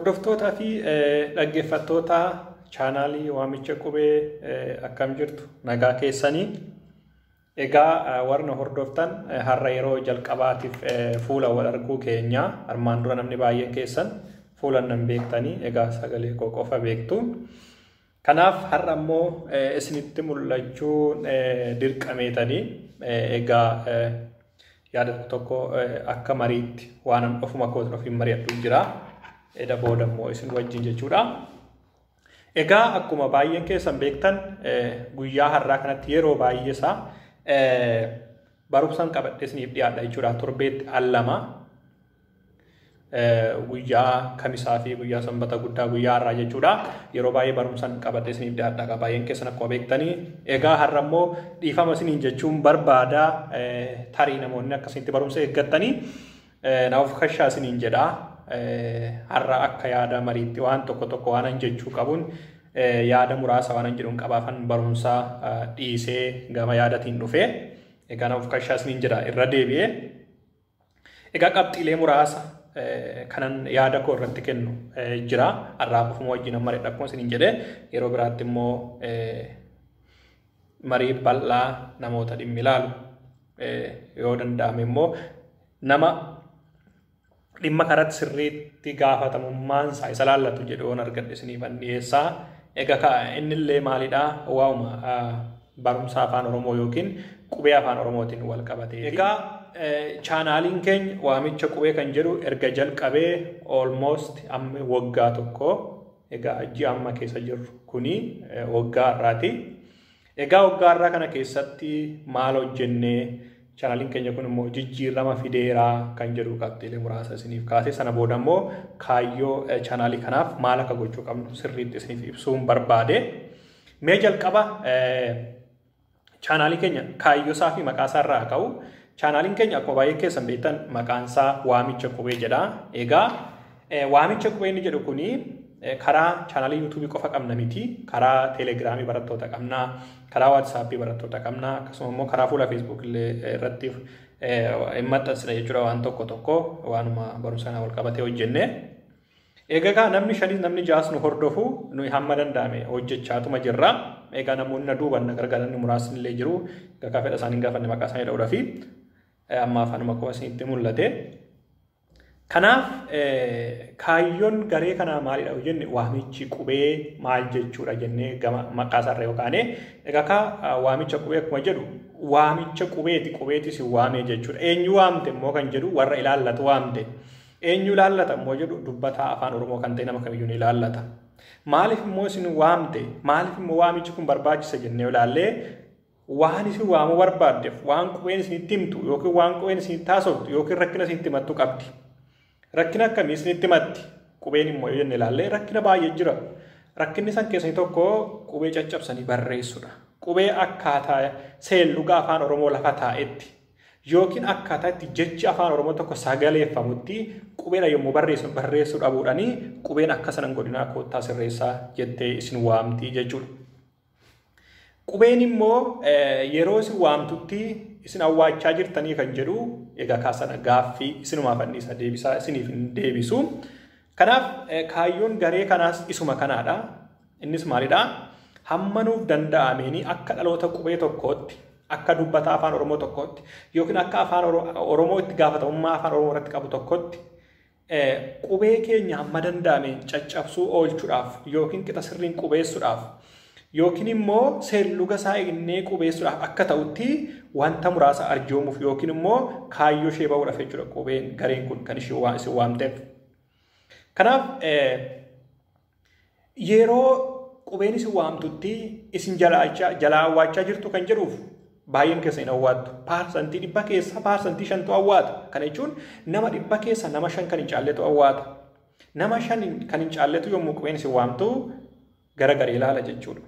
Hordoftootaa fi dhaggeeffattoota chaanaalii Waamicha Qubee, akkam jirtu? Nagaa keessanii? Egaa warra hordoftan, har'a yeroo jalqabaatiif fuula wal arguu keenya. Armaan dura namni baay'een keessan fuula nan beektanii, egaa sagalee koo qofa beektu. Kanaaf har'a immoo isinitti mul'achuun dirqameetanii, egaa yaada tokko akka mariitti waan ofuma kootiin ofiin mari'adhu jira. Eda booda immoo isin wajjin jechuudha. Egaa akkuma baay'een keessan beektan, guyyaa har'aa kanatti yeroo baay'ee isaa barumsaan qabadhee isiniif dhiyaadha jechuudha. Torbeetti al 2, guyyaa Kamisaa fi guyyaa Sanbata Guddaa, guyyaa har'aa jechuudha. Yeroo baay'ee barumsaan qabadhee isiniif dhiyaadha, baay'een keessan akkuma beektanii. Egaa har'a immoo dhiifama isiniin jechuun barbaada. Tarii namoonni akkasitti barumsa eeggattanii naaf kashaa isiniin jedha. Har'a akka yaada mariitti waan tokko tokko waan jechuu qabuun, yaada muraasa waan jedhuun qabaafan barumsa dhiisee gama yaadatiin dhufee, egaa naaf kashaa isiniin jedha irra deebi'ee. Egaa qabxiilee muraasa kanan yaada koo irratti kennu jira. Har'aa qofuma wajjin mariidha akkuma isiniin jedhee, yeroo biraatti immoo marii bal'aa namoota dhimmi ilaalu, yoo danda'ame immoo nama dhimma kanatti sirriitti gaafatamummaan isaa isa laallatu jedhu yoon argadhe isiniifan dhiyeessaa. Egaa innillee maalidhaa? Waa'uma barumsa Afaan Oromoo yookiin qubee Afaan Oromootiin wal qabatee. Egaa chaanaaliin keenya Waamicha Qubee kan jedhu erga jalqabee almost amma waggaa 1, egaa ji'a amma keessa jirru kuni waggaa har'aati. Egaa waggaa har'aa kana keessatti maal hojjennee, chaanaaliin keenya kun immoo jijjiirama fideeraa kan jedhu qabxiilee muraasa isiniif kaasee, sana booda immoo kaayyoo chaanaalii kanaaf maal akka gochuu qabnu sirriitti isiniif ibsuun barbaade. Mee jalqaba chaanaalii keenya kaayyoo isaa fi maqaa isaa irraa ka'u. Chaanaaliin keenya akkuma baay'een keessan beektan maqaan isaa Waamicha Qubee jedha. Egaa Waamicha Qubee inni jedhu kuni karaa chaanaalii yuutuubii qofa qabna miti. Karaa Teelegiraamii barattoota qabna, karaa Waatsaappii barattoota qabna, akkasuma immoo karaa fuula Feesbuuk illee irratti hin maxxansina jechuudha, waan tokko tokko waanuma barumsa kana wal qabatee hojjenne. Egaa namni shanis namni jaas nu hordofu, nuyi hamma danda'ame hojjechaatuma jirra. Egaa namoonni na duuban na gargaaran muraasni illee jiru. Egaa fedha isaanii gaafanne maqaa isaanii dha'uudhaa fi amma afaanuma qofa isinitti mul'ate. Kanaaf kaayyoon garee kanaa maalidha jenne, Waamichi Qubee maal jechuudha jennee gama maqaa isaarra yookaan, egaa kaa Waamicha Qubee akkuma jedhu waamicha qubeeti, qubeeti si waamee jechuudha. Eenyu waamte immoo kan jedhu, warra ilaallatu waamte. Eenyu ilaallata immoo jedhu, dubbataa Afaan Oromoo kan ta'e nama kamiyyuu ni ilaallata. Maaliif immoo isin waamte, maaliif immoo waamichi kun barbaachisa jennee ilaallee, waan isin waamuu barbaaddeef waan qubeen isinitti himtu yookiin waan qubeen isinitti haasoftu yookiin rakkina isinitti himattu qabdi. Rakkina akkamii isinitti himatti qubeen immoo yoo jenne ilaallee, rakkina baay'ee jira. Rakkinni san keessanii tokko qubee caccabsanii barreessuudha. Qubee akkaataa seelluga Afaan Oromoo lafa taa'etti yookiin akkaataa itti jechi Afaan Oromoo tokko sagaleeffamutti qubeedha yommuu barreessu barreessuu dhabuudhaanii, qubeen akka sanan godinaa koottaa sirreessaa jettee isin waamti jechuudha. Qubeen immoo yeroo isin waamtutti isin awwaachaa jirtanii kan jedhu, egaa kaasana gaaffii isinumaaf anniisa deebisaa isiniif hin deebisu. Kanaaf kaayyoon garee kanaas isuma kanaadha. Innis maalidhaa? Hamma nuuf danda'ameeni akka dhaloota qubee tokkootti, akka dubbataa Afaan Oromoo tokkootti yookiin akka Afaan Oromoo itti gaafatamummaa Afaan Oromoo irratti qabu tokkotti, qubee keenya hamma danda'ameen caccabsuu oolchuudhaaf yookiin qixa sirriin qubeessuudhaaf yookiin immoo seelluga isaa eegnee qubeessuudhaaf akka ta'utti wanta muraasa arjoomuuf yookiin immoo kaayyoo ishee bahuudhaaf jechuudha qubeen gareen kun kan ishee isin waamteef. Kanaaf yeroo qubeen isin waamtutti isin jalaa awwaachaa jirtu kan jedhuuf, baay'een keessa hin awwaattu. 100% keessaa 5%tu awwaata. Kana jechuun nama 100 keessa nama 5 kan hin caalletu awwaata. Nama 5 kan hin caalletu yommuu qubeen isin waamtu gara ilaala jechuudha.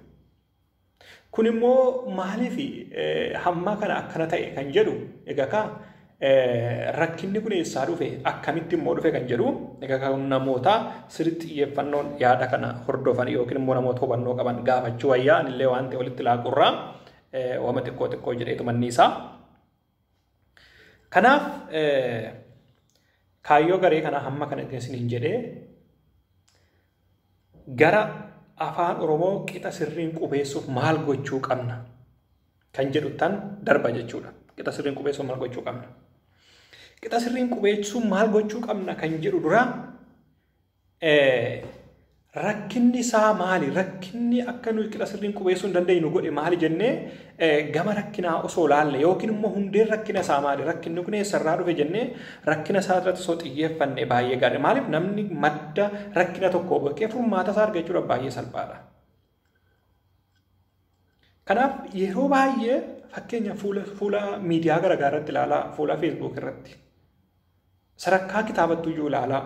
Kun immoo maaliif hamma kana akkana ta'e kan jedhu, egaa kaa rakkinni kun eessaa dhufe, akkamitti immoo dhufe kan jedhu, egaa kan namoota sirriitti xiyyeeffannoon yaada kana hordofan yookiin immoo namoota hubannoo qaban gaafachuu wayyaa. Anillee waan ta'e walitti laaqurraa waama xiqqoo xiqqoo jedheetu manniisaa. Kanaaf kaayyoo garee kanaa hamma kana isiniin jedhee. gara afaan Oromoo qixa sirriin qubeessuuf maal gochuu qabna kan jedhu tan darba jechuudha. Qixa sirriin qubeessuuf maal gochuu qabna? Qixa sirriin qubeessuuf maal gochuu qabna kan jedhu dura rakkinni isaa maali? Rakkinni akka nuyi qixa sirriin qubeessuu hin dandeenyu godhe maali jennee gama rakkinaa osoo laalle yookiin immoo hundeen rakkina isaa maali? Rakkinni kun eessarraa dhufe jennee rakkina isaa irratti osoo xiyyeeffanne baay'ee gaariidha. Maaliif namni madda rakkina tokkoo beekee furmaata isaa argachuudhaaf baay'ee salphaadha. Kanaaf yeroo baay'ee fakkeenya fuula miidiyaa garaagaraa irratti ilaalaa, fuula Facebook irratti sadarkaa kitaabattu iyyuu ilaalaa.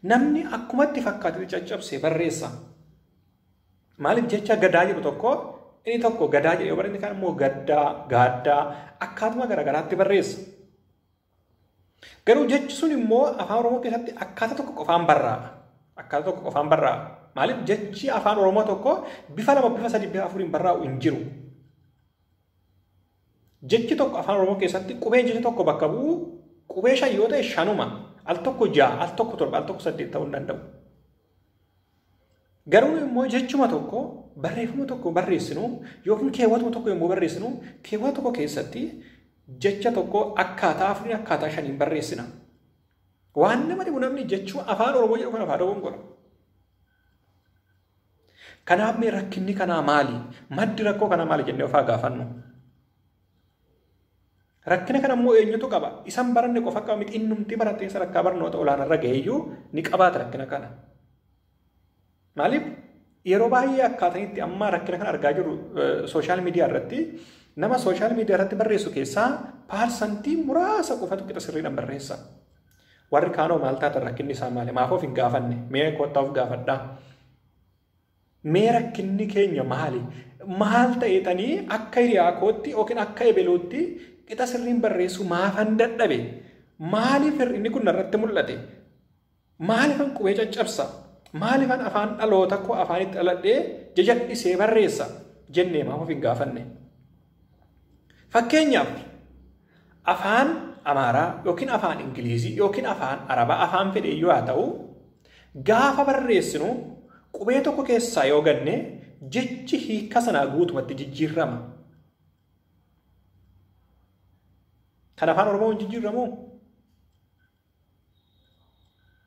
Namni akkumatti fakkaatee caccabsee barreessa. Maaliif jecha gadaa jedhu tokko inni tokko gadaa jedhee yoo barreesse, inni kaan immoo gaddaa, gaaddaa akkaatuma garaagaraatti barreessa. Garuu jechi sun immoo afaan Oromoo keessatti akkaataa tokko qofaan barraa'a. Akkaataa tokko qofaan barraa'a. Maaliif jechi afaan Oromoo tokko bifa lama, bifa sadii, bifa afuriin barraa'u hin jiru. Jechi tokko afaan Oromoo keessatti qubeen jecha tokko bakka bu'u qubee shan yoo ta'e shanuma. Al tokko 6, al tokko 7, al tokko 8 ta'uu hin danda'u. Garuu immoo jechuma tokko barreeffama tokko barreessinu yookiin keewwatuma tokko yommuu barreessinu keewwata tokko keessatti jecha tokko akkaataa afuriin akkaataa shaniin barreessina. Waan nama dhibu namni jechuma afaan Oromoo jedhu kana afaan Oromoon godha. Kanaaf mee rakkinni kanaa maali? Maddi rakkoo kanaa maali jennee ofaa gaafannu? Rakkina kana immoo eenyutu qaba? Isan baranne qofa qaba miti, innumti baratee sadarkaa barnoota olaanaarra ga'eeyyuu ni qabaata rakkina kana. Maaliif yeroo baay'ee akkaataa itti amma rakkina kana argaa jirru social media irratti nama social media irratti barreessu keessaa paarsantii muraasa qofatu qixa sirriidhaan barreessa. Warri kaanoo maal taatan, rakkinni isaa maali? Maaf of hin gaafanne? Mee kottaa of gaafadhaa. Mee rakkinni keenya maali? Maal ta'eetanii akka hiriyaa kootti yookiin akka ebeluutti qixa sirriin barreessuu maafan dadhabe? Maaliif hir'inni kun narratti mul'ate? Maaliifan qubee caccabsa? Maaliifan afaan dhaloota koo afaanitti dhaladhee jajadhisee barreessa? Jennee maaf of hin gaafanne? Fakkeenyaaf afaan Amaaraa yookiin afaan Ingilizii yookiin afaan Arabaa afaan fedhe iyyuu haa ta'u gaafa barreessinu qubee tokko keessaa yoo ganne jechi hiika sanaa guutumatti jijjiirama. Kan afaan Oromoo hin jijjiiramu?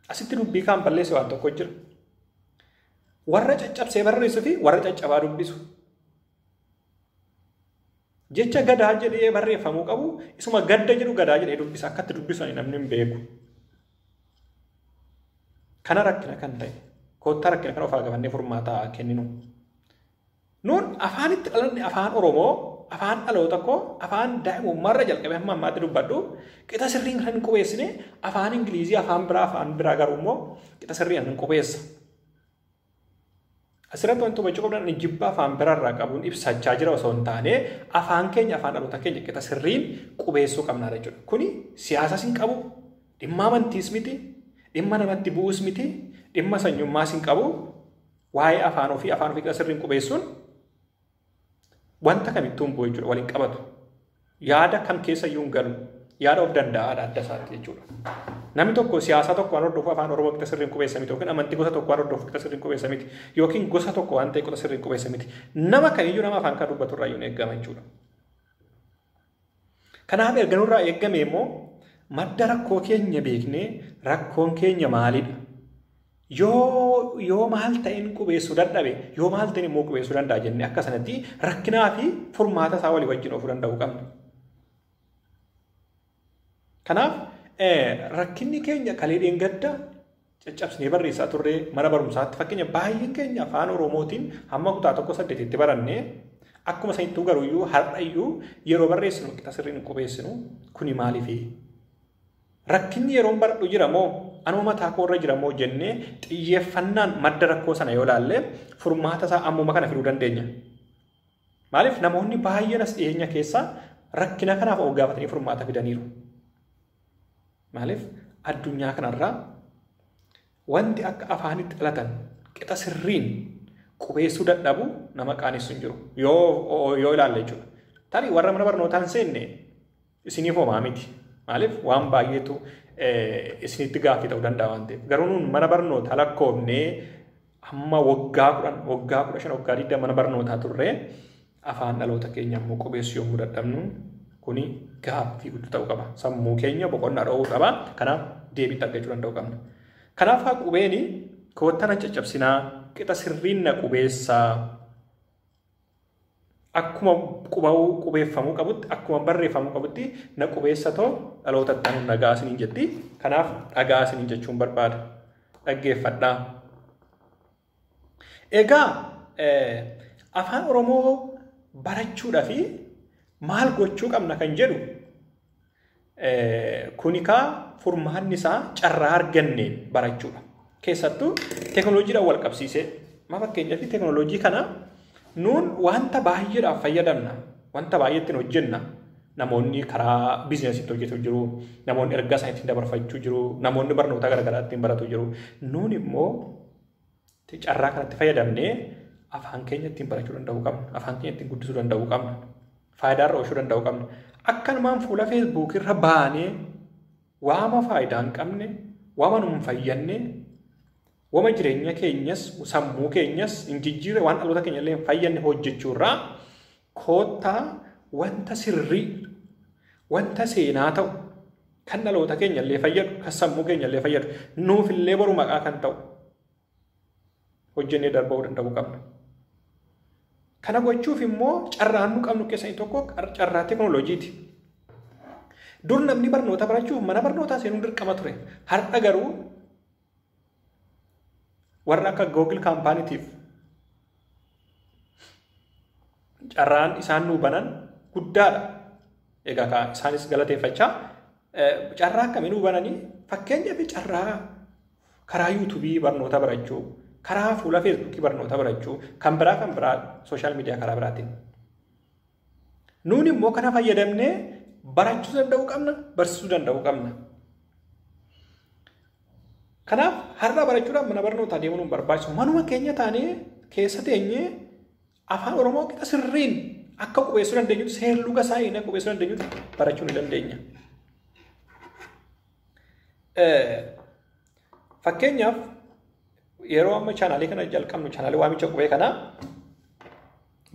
Asitti dubbii kaan balleesse waan tokko jira. Warra caccabsee barreessuu fi warra caccabaa dubbisu. Jecha gadaa jedhee barreeffamuu qabu isuma gadda jedhu gadaa jedhee dubbisa. Akkatti dubbisu namni hin beeku. Kana rakkina kan ta'e koottaa rakkina kana ofaa gabannee furmaataa kenninu. Nuun afaanitti dhalanne afaan Oromoo afaan dhaloota koo afaan daa'imummaarra jalqabee hamma ammaatti dubbadhu qixa sirriin kan hin qubeessine afaan Ingilizii afaan biraa garuu immoo qixa sirriin hin qubeessa. Asirratti wanti hubachuu qabdan ani jibba afaan biraarraa qabuun ibsachaa jira osoo hin taane afaan keenya afaan dhaloota keenya qixa sirriin qubeessuu qabnaa jechuudha. Kuni siyaasas hin qabu, dhimma amantiis miti, dhimma namatti bu'uus miti, dhimma sanyummaas hin qabu. Waa'ee afaan ofii qixa sirriin qubeessuun wanta kamittuu hin bu'u jechuudha, waliin qabatu. Yaada kam keessa iyyuu hin galu, yaada of danda'aadha adda isaatti jechuudha. Namni tokko siyaasa tokko waan hordofu afaan Oromoo qixa sirriin qubeessa miti yookiin amantii gosa tokko waan hordofu qixa sirriin qubeessa miti yookiin gosa tokko waan ta'e qixa sirriin qubeessa miti. Nama kamiyyuu nama afaan kan dubbatu irraa iyyuu eegama jechuudha. Kanaaf erga nurraa eegame immoo madda rakkoo keenya beeknee rakkoon keenya maalidha? Yoo maal ta'een qubeessuu dadhabe, yoo maal ta'een immoo qubeessuu danda'a jennee akka sanatti rakkinaa fi furmaata isaa walii wajjin oofuu danda'uu qabna. Kanaaf rakkinni keenya kalee dheengadda caccabsinee barreessaa turre mana barumsaatti fakkeenya baay'een keenya afaan Oromootiin hamma kutaa 1-8 barannee akkuma sanittuu garuuyyuu har'ayyuu yeroo barreessinu qixa sirriin hin qubeessinu kuni maaliifi? Rakkinni yeroon baradhu jira moo anuma mataa koo irra jira moo jennee xiyyeeffannaan madda rakkoo sana yoo ilaalle furmaata isaa ammuma kana fiduu dandeenya. Maaliif namoonni baay'een as dhiyeenya keessa rakkina kanaaf of gaafatanii furmaata fidaniiru. Maaliif addunyaa kanarraa wanti akka afaanitti dhalatan qixa sirriin qubeessuu dadhabu nama qaanessu hin jiru yoo ilaalle jechuudha. Tarii warra mana barnootaan seenne isiniif homaa miti. Maaliif waan baay'eetu isinitti gaaffii ta'uu danda'a waan ta'eef. Garuu nuun mana barnootaa lakkoofnee Amma waggaa 10, waggaa 15, waggaa 20 mana barnootaa turre afaan dhaloota keenya immoo qubeessuu yommuu dadhabnu kuni gaaffii guddaa ta'uu qaba. Sammuu keenya boqonnaa dhowwuu qaba. Kanaaf deebii argachuu danda'uu qabna. Kanaaf haa qubeeni koottana caccabsinaa qixa sirriin na qubeessaa. Akkuma quba'uu qubeeffamuu qabutti akkuma barreeffamuu qabutti na qubeessa too dhaloota itti aanu nagaa isiniin jetti. Kanaaf dhagaa isiniin jechuun barbaada. Dhaggeeffadhaa. Egaa afaan Oromoo barachuudhaa fi maal gochuu qabna kan jedhu kuni kaa furmaanni isaa carraa arganneen barachuudha. Keessattuu teekinooloojiidhaan wal qabsiisee ma fakkeenyaaf teekinooloojii kana nuun wanta baay'eedhaaf fayyadamna, wanta baay'ee ittiin hojjenna. Namoonni karaa biizinasiitti hojjetu jiru, namoonni ergaa isaanii ittiin dabarfachuu jiru, namoonni barnoota garaagaraa ittiin baratu jiru. Nuun immoo carraa kanatti fayyadamnee afaan keenya ittiin barachuu danda'uu qabna, afaan keenya ittiin guddisuu danda'uu qabna, faayidaa irra oolchuu danda'uu qabna. Akkanumaan fuula feesbuuk irra baanee waama faayidaa hin qabne, waama nu hin fayyadne, waama jireenya keenyas sammuu keenyas hin jijjiirre waan dhaloota keenya illee hin fayyadne hojjechuu irraa koottaa wanta sirrii, wanta seenaa ta'u, kan dhaloota keenya illee fayyadu, kan sammuu keenya illee fayyadu, nuuf illee boru maqaa kan ta'u hojjennee darbuu danda'uu qabna. Kana gochuuf immoo carraan nu qabnu keessaa inni tokko carraa teekinooloojiiti. Dur namni barnoota barachuuf mana barnootaa seenuun dirqama ture. Har'a garuu warra akka Google kaampaaniitiif carraan isaan nuu banan guddaadha. Egaa isaanis galateeffachaa carraa akkamii nuu bananii fakkeenyaaf carraa karaa yuutuubii barnoota barachuu, karaa fuula feesbuukii barnoota barachuu, kan biraa sooshaal miidiyaa karaa biraatiin. Nuun immoo kana fayyadamnee barachuu danda'uu qabna, barsiisuu danda'uu qabna. Kanaaf har'a barachuudhaaf mana barnootaa deemuun nu barbaachisu. Manuma keenya taanee keessa teenyee afaan Oromoo qixa sirriin akka qubeessuu dandeenyutti seerluga isaa eegnee qubeessuu dandeenyutti barachuu ni dandeenya. Fakkeenyaaf yeroo amma chaanaalii kana jalqabnu chaanaalii waamicha qubee kanaa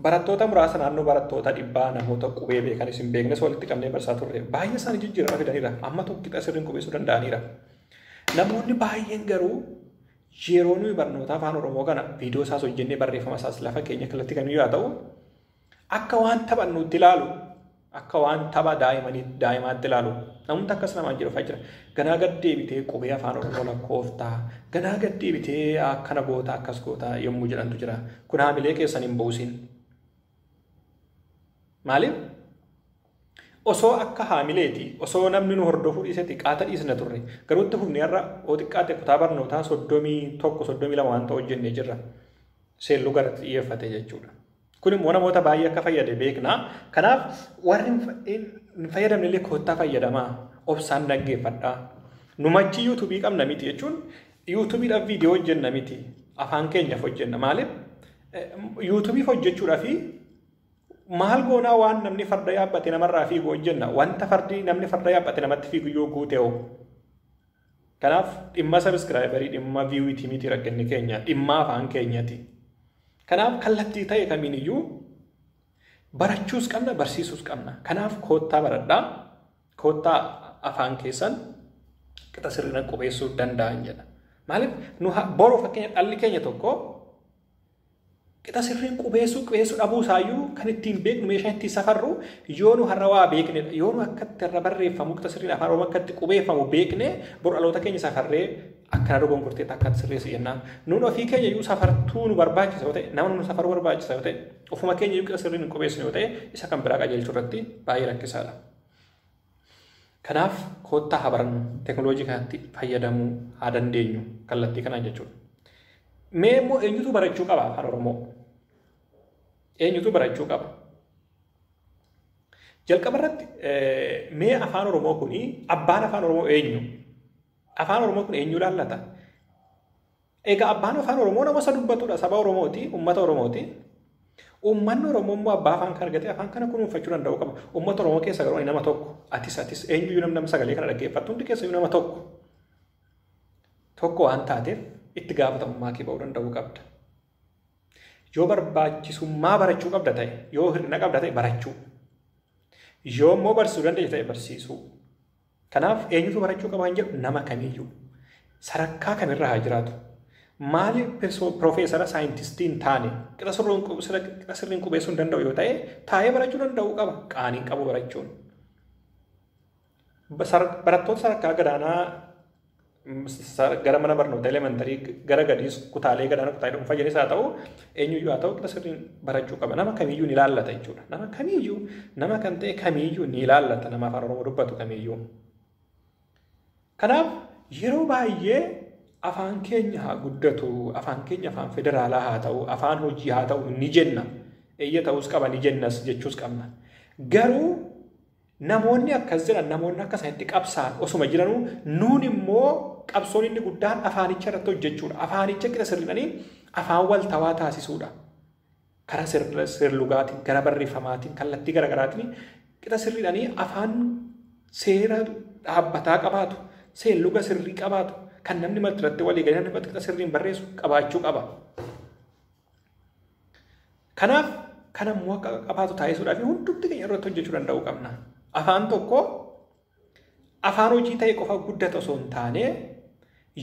barattoota muraasa naannoo barattoota 100 namoota qubee beekanis hin beeknes walitti qabnee barsaa turre. Baay'ee isaanii jijjiirama fidaniira. Amma tokko qixa sirriin qubeessuu danda'aniira. Namoonni baay'een garuu yeroo nuyi barnoota afaan Oromoo kana viidiyoo isaas hojjennee barreeffama isaas lafa keenya kallattii kamiyyuu haa ta'u akka waan taphannuutti ilaalu, akka waan tapha daa'imaatti ilaalu. Namoonni akkas namaan jedhu fa'aa jira. Ganaa gad deebitee qubee afaan Oromoo lakkooftaa, ganaa gad deebitee akkana goota akkas goota yommuu jedhantu jira. Kun haamilee keessan hin buusin. Maaliif? Osoo akka haamileeti, osoo namni nu hordofuu dhiisetti qaata dhiisna turre. Garuu itti fufnee har'a oo xiqqaate kutaa barnootaa 31, 32 waan ta'u hojjennee jirra. Seelluga irratti xiyyeeffate jechuudha. Kun immoo namoota baay'ee akka fayyade beekna. Kanaaf warri hin fayyadamne illee koottaa fayyadamaa. Obsaan dhaggeeffadhaa. Numachi yuutuubii qabna miti jechuun yuutuubiidhaaf viidiyoo hojjenna miti. Afaan keenyaaf hojjenna. Maaliif? Yuutuubiif hojjechuudhaaf maal goonaa waan namni farda yaabbate namarraa fiigu hojjenna. Wanta fardi namni farda yaabbate namatti fiigu yoo guute hoo. Kanaaf dhimma sabiskiraayibarii dhimma viiwiitii miti rakkinni keenya dhimma afaan keenyati. Kanaaf kallattii ta'e kamiiniyyuu barachuus qabna barsiisuus qabna. Kanaaf koottaa baradhaa, koottaa afaan keessan qixa sirriin qubeessuu danda'an jedha. Maaliif nu boru fakkeenya dhalli keenya tokko qixa sirriin qubeessuu dhabuu isaayyuu kan ittiin beeknu meeshaa ittiin safarru yoo nu har'a waa beeknedha. Yoo nu akkatti irra barreeffamu qixa sirriin afaan Oromoo akkatti qubeeffamu beekne boru dhaloota keenya safarree akkana dogongortee akkatti sirreessi jennaan. Nuun ofii keenya iyyuu safartuu nu barbaachisa yoo ta'e, nama nu safaruu barbaachisa yoo ta'e, ofuma keenya iyyuu qixa sirriin hin qubeessinu yoo ta'e, isa kan biraa qajeelchuu irratti baay'ee rakkisaadha. Kanaaf koottaa haa barannu, teekinooloojii kanatti fayyadamuu haa dandeenyu kallattii kanaan jechuudha. Mee immoo eenyutu barachuu qaba afaan Oromoo? Eenyutu barachuu qaba? Jalqaba irratti mee afaan Oromoo kuni abbaan afaan Oromoo eenyu? Afaan Oromoo kun eenyu ilaallata? Egaa abbaan afaan Oromoo nama isa dubbatudha. Saba Oromooti, uummata Oromooti. Uummanni Oromoo immoo abbaa afaan kana argatee afaan kana kunuunfachuu danda'u qaba. Uummata Oromoo keessa garuu ani nama tokko, atis eenyuyyuu namni sagalee kana dhaggeeffattu hundi keessa nama tokko. Tokko waan taateef itti gaafatamummaa kee ba'uu danda'uu qabda. Yoo barbaachisummaa barachuu qabda ta'e, yoo hir'ina qabda ta'e barachuu. Yoo immoo barsiisuu dandeenya ta'e barsiisuu. Kanaaf eenyutu barachuu qaba kan jedhu nama kamiyyuu sadarkaa kamirra haa jiraatu. Maaliif piroofeesara saayintistii hin taane qixa sirriin qubeessuu hin danda'u yoo ta'e taa'ee barachuu danda'uu qaba. Qaaniin qabu barachuun. Barattoota sadarkaa gadaanaa gara mana barnoota elementarii gara gadiis kutaalee gadaanaa kutaalee dhuunfaa jedhis haa ta'u eenyuyyuu haa ta'u qixa sirriin barachuu qaba. Nama kamiyyuu ni ilaallata jechuudha. Nama kamiyyuu nama kan ta'e kamiyyuu ni ilaallata nama afaan Oromoo dubbatu kamiyyuu. Kanaaf yeroo baay'ee afaan keenya haa guddatu, afaan keenya afaan federaalaa haa ta'u, afaan hojii haa ta'u ni jenna. Eeyya ta'uus qaba ni jennas jechuus qabna. Garuu namoonni akkas jedhan namoonni akka isaanitti qabsaan osuma jiranuu nuun immoo qabsoon inni guddaan afaanicha irratti hojjechuudha. Afaanicha qixa sirriidhanii afaan waltawaa taasisuudha. Karaa sirlugaatiin, gara barreeffamaatiin, kallattii garaagaraatiin qixa sirriidhanii afaan seera dhaabbataa qabaatu, seerluga sirrii qabaatu, kan namni irratti walii galee namni qixa sirriin barreessu qabaachuu qaba. Kanaaf kan ammoo akka qabaatu taasisuudhaaf hundumti keenya irratti hojjechuu danda'uu qabna. Afaan tokko afaan hojii ta'e qofa guddata osoo hin taane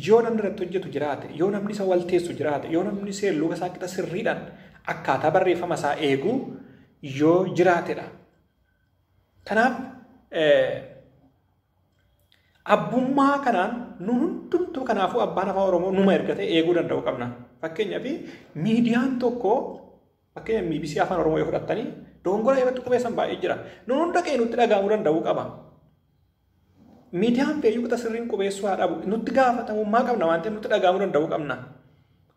yoo namni irratti hojjetu jiraate, yoo namni isa walteessu jiraate, yoo namni seerluga isaa qixa sirriidhaan akkaataa barreeffama isaa eegu yoo jiraatedha. Kanaaf abbummaa kanaan nu hundumtuu kanaafuu abbaan afaan Oromoo numa erga ta'e eeguu danda'uu qabna. Fakkeenyaaf miidiyaan tokko fakkeenya BBC afaan Oromoo yoo fudhattanii dogongora irratti qubeessan baay'ee jira. Nu hunda keenya nutti dhaga'amuu danda'uu qaba. Miidiyaan feeyyuu qixa sirriin qubeessuu haa dhabu. Nutti gaafatamummaa qabna waan ta'eef nutti dhaga'amuu danda'uu qabna.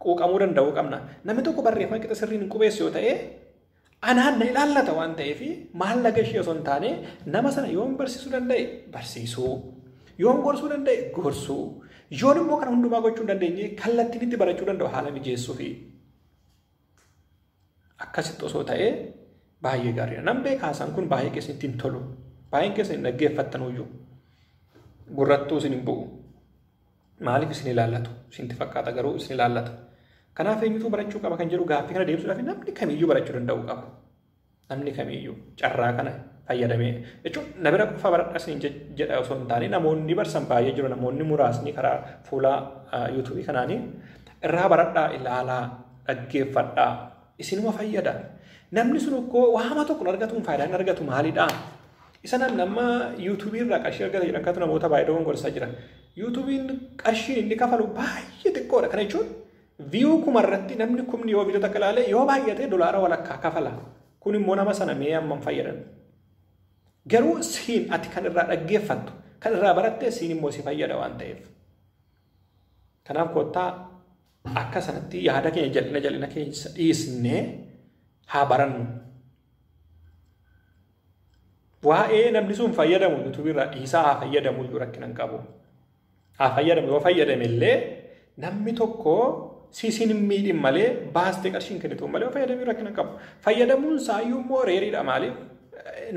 Quuqamuu danda'uu qabna. Namni tokko barreeffama qixa sirriin hin qubeessu yoo ta'e anaan na ilaallata waan ta'eef maallaqa ishee osoo hin taane nama sana yoon barsiisuu danda'e barsiisuu, yoon gorsuu danda'e gorsuu, yoon immoo kana hundumaa gochuu hin dandeenye kallattiin itti barachuu danda'u haala mijeessuu fi akkasitti osoo ta'ee baay'ee gaariidha. Nan beeka haasaan kun baay'ee keessanitti hin tolu. Baay'een keessan hin dhaggeeffattanuyyuu. Gurrattuu isin hin bu'u. Maaliif isin ilaallatu? Isinitti fakkaata garuu isin ilaallata. Kanaaf eenyutu barachuu qaba kan jedhu gaaffii kana deebisuudhaaf namni kamiyyuu barachuu danda'uu qaba. Namni kamiyyuu carraa kana fayyadamee jechuun na bira qofa baradha isin jedha osoo hin taane namoonni barsan baay'ee jiru namoonni muraasni karaa fuula yuutuubii kanaanii irraa baradhaa ilaalaa dhaggeeffadhaa isinuma fayyada. Namni sun ukkoo waama tokko argatuun faayidaa hin argatu maalidhaa? Isa nama yuutuubii irraa qarshii argata jedhan kanatu namoota baay'ee dogongorsaa jira. Yuutuubiin qarshiin inni kafalu baay'ee xiqqoodha. Kana jechuun viyuu kumarratti namni kumni yoo viidiyoo takka ilaale yoo baay'ate $1.25 kafala. Kun immoo nama sana mee hammam fayyadan? Garuu siin ati kan irraa dhaggeeffattu kan irraa baratte siin immoo si fayyada waan ta'eef. Kanaaf kottaa akka sanatti yaada keenya jal'ina jal'ina keessa dhiisnee haa barannu. Waa'ee namni sun fayyadamu yuutuubii irraa dhiisaa haa fayyadamu iyyuu rakkina hin qabu. Haa fayyadamu yoo fayyadame illee namni tokko siisiin hin miidhin malee baastee qarshiin kennitu malee yoo fayyadamee rakkina hin qabu. Fayyadamuun isaayyuu immoo reeriidha maaliif?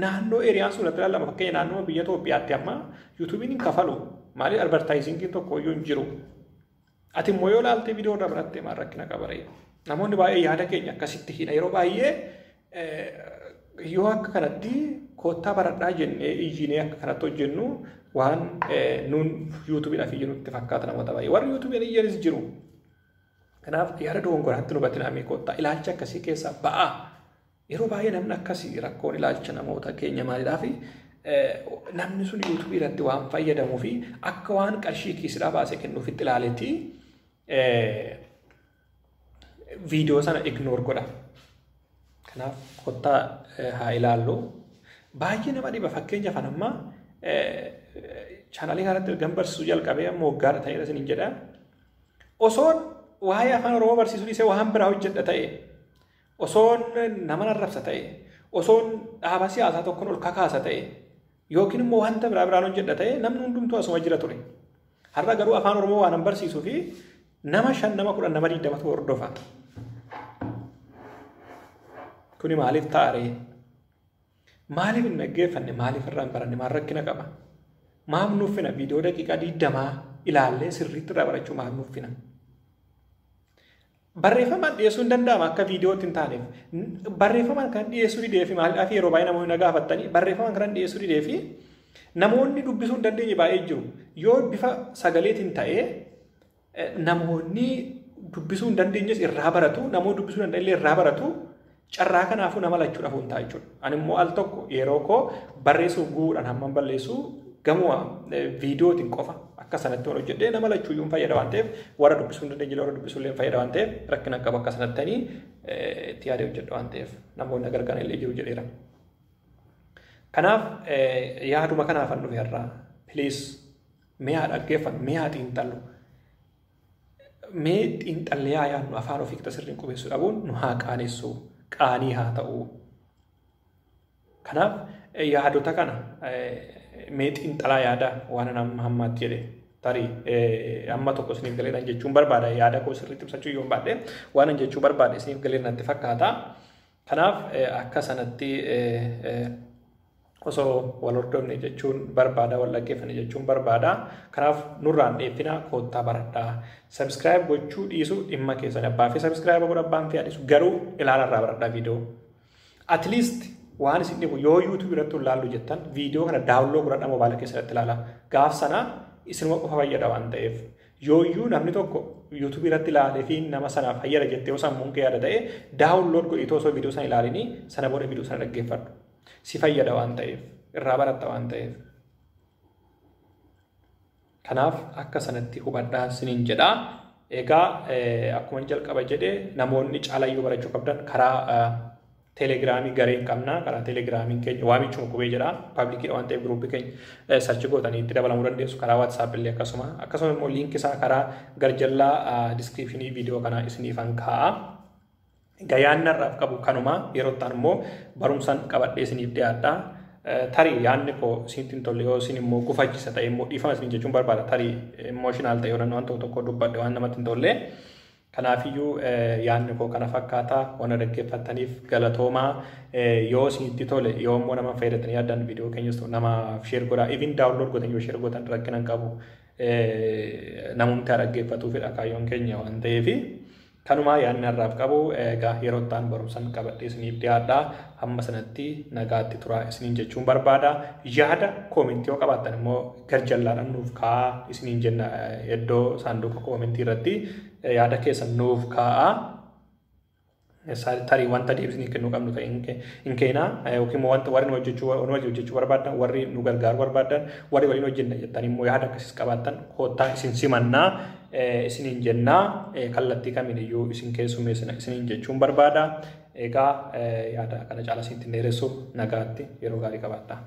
Naannoo eeriyaan sun irratti ilaalama fakkeenya naannoo biyya Itoophiyaatti amma yuutuubiin hin kafalu. Maaliif advertaayizingiin tokko iyyuu hin jiru. Ati immoo yoo ilaalte viidiyoo irraa barattee maal rakkina qaba ree? Namoonni baay'ee yaada keenya akkasitti hidha yeroo baay'ee yoo akka kanatti kottaa baradhaa jennee iyyinee akka kanatti hojjennu waan nuun yuutuubiidhaaf iyyu nutti fakkaata namoota baay'ee. Warri yuutuubiin iyyanis jiru. Kanaaf yaada dogongoraatti nu hubatinaa mee kottaa ilaalcha akkasii keessaa ba'aa. Yeroo baay'ee namni akkasii rakkoon ilaalcha namoota keenya maalidhaa fi namni sun yuutuubii irratti waan fayyadamuu fi akka waan qarshii kiisidhaa baasee kennuufitti ilaaleeti viidiyoo sana ignoor godha. Kanaaf kottaa haa ilaallu. Baay'ee nama dhiba fakkeenyaaf amma chaanaalii kanatti ergan barsiisuu jalqabee amma waggaadha ta'eera isiniin jedha. Osoon waa'ee afaan Oromoo barsiisuu dhiisee waan biraa hojjedha ta'e, osoon nama arrabsa ta'e, osoon dhaaba siyaasaa tokkoon ol kakaasa ta'e, yookiin immoo wanta biraa biraan hojjedha ta'e namni hundumtuu asuma jira ture. Har'a garuu afaan Oromoo waan barsiisuu fi nama 5 nama 10 nama 20tu hordofa. Kuni maaliif ta'a ree? Maaliif hin dhaggeeffanne? Maaliif irraa hin baranne? Maal rakkina qaba? Maaf nuffina? Viidiyoo daqiiqaa 20 ilaallee sirriitti irraa barachuu maaf nuffina? Barreeffamaan dhiyeessuu hin danda'ama akka viidiyootti hin taaneef. Barreeffamaan kan dhiyeessuu didee fi maaliidhaaf yeroo baay'ee namoonni na gaafattanii barreeffamaan kan dhiyeessuu didee fi namoonni dubbisuu hin dandeenye baay'ee jiru. Yoo bifa sagaleetiin ta'ee namoonni dubbisuu hin dandeenyes irraa baratu, namoonni dubbisuu danda'an illee irraa baratu. Carraa kanaafuu nama lachuudhaaf hin ta'a jechuudha. Ani immoo al tokko yeroo koo barreessuuf guuruudhaan hamman balleessu gamuma viidiyootiin qofa akka sanatti waan hojjedhee nama lachuuyyuu hin fayyada waan ta'eef warra dubbisuu hin dandeenye warra dubbisuu illee hin fayyada waan ta'eef rakkina qabu akka sanattanii itti yaadee hojjedha waan ta'eef namoonni gargaaran illee jiru jedheera. Kanaaf yaaduma kanaaf an dhufe irraa please mee haa dhaggeeffannu, mee haa xiinxallu. Mee xiinxallee haa yaadnu, afaan ofii qixa sirriin qubeessuu dhabuun nu haa qaanessu, qaanii haa ta'u. Kanaaf yaadota kana mee xiinxalaa yaada waan amma hammaatti jedhe tarii amma tokko isiniif galeedhaan jechuun barbaada, yaada koo sirriitti ibsachuu yoo baadhe waan an jechuu barbaade isiniif galee natti fakkaata. Kanaaf akka sanatti osoo wal hordofne jechuun barbaada, wal dhaggeeffanne jechuun barbaada. Kanaaf nurraan dheeffina, koottaa baradhaa. Subscribe gochuu dhiisuu dhimma keessan, abbaa fi subscribe godha, abbaan fi dhiisu, garuu ilaalarraa baradhaa viidiyoo. At least waan isin dhibu yoo YouTube irratti ilaallu jettan viidiyoo kana download godhadhaa moobaayila keessatti ilaala. Gaaf sana isinuma qofa fayyada waan ta'eef. Yooyyuu namni tokko YouTube irratti ilaalee fi nama sanaaf fayyada jettee yoo sammuun kee yaada ta'e download godhii osoo viidiyoo sana ilaalinii sana booda viidiyoo sana dhaggeeffadhu. Si fayyada waan ta'eef, irraa baratta waan ta'eef. Kanaaf akka sanatti hubadhaa isiniin jedhaa. Egaa akkuma jalqaba jedhee namoonni caalayyuu barachuu qabdan karaa Telegramii garee qabna. Karaa Telegramiin keenya Waamichuma Qubee jedha. Publiciidha waan ta'eef groupii keenya search gootanii itti dabalamuu dandeessu. Karaa WhatsApp illee akkasuma. Akkasuma immoo linkii isaa karaa garjallaa descriptionii viidiyoo kanaa isiniifan kaa'a. Egaa yaadni har'aaf qabu kanuma, yeroo ta'an immoo barumsaan qabadhee isiniif dhiyaadha. Tarii yaadni koo isinitti hin tolle yoo isin immoo gufachisa ta'e immoo dhiifama isin jechuun barbaada. Tarii emotional ta'e yoo waan tokko tokko dubbadhe waan namatti hin tolle. Kanaafiyyuu yaadni koo kana fakkaata. Waan dhaggeeffattaniif galatoomaa. Yoo isinitti tole, yoo immoo nama fayyadatan yaaddan, viidiyoo keenyas namaaf share godhaa. Even download gootan yoo share gootan rakkina hin qabu. Namumti haa dhaggeeffatuufidha kaayyoon keenya waan ta'eefi. Kanumaa yaadni har'aaf qabu. Egaa yeroo ta'an barumsan qabadhee isiniif dhiyaadha. Hamma sanatti nagaatti turaa isiniin jechuun barbaada. Yaada commentii yoo qabaattan immoo garjallaadhaan nuuf kaa'aa isiniin jenna, iddoo saanduqa commentii irratti yaada keessan nuuf kaa'aa. Tarii wanta deebisnii kennuu qabnu ta'e hin keenaa, yookiin immoo wanta warri nu hojjechuu nu wajjin hojjechuu barbaadan, warri nu gargaaruu barbaadan, warri waliin hojjenna jettan immoo yaada akkasiis qabaattan koottaa isin simannaa isiniin jennaa, kallattii kamiin iyyuu isin keessummeessina isiniin jechuun barbaada. Egaa yaada kana caalaa isinitti dheeressu, nagaatti, yeroo gaarii qabaadhaa.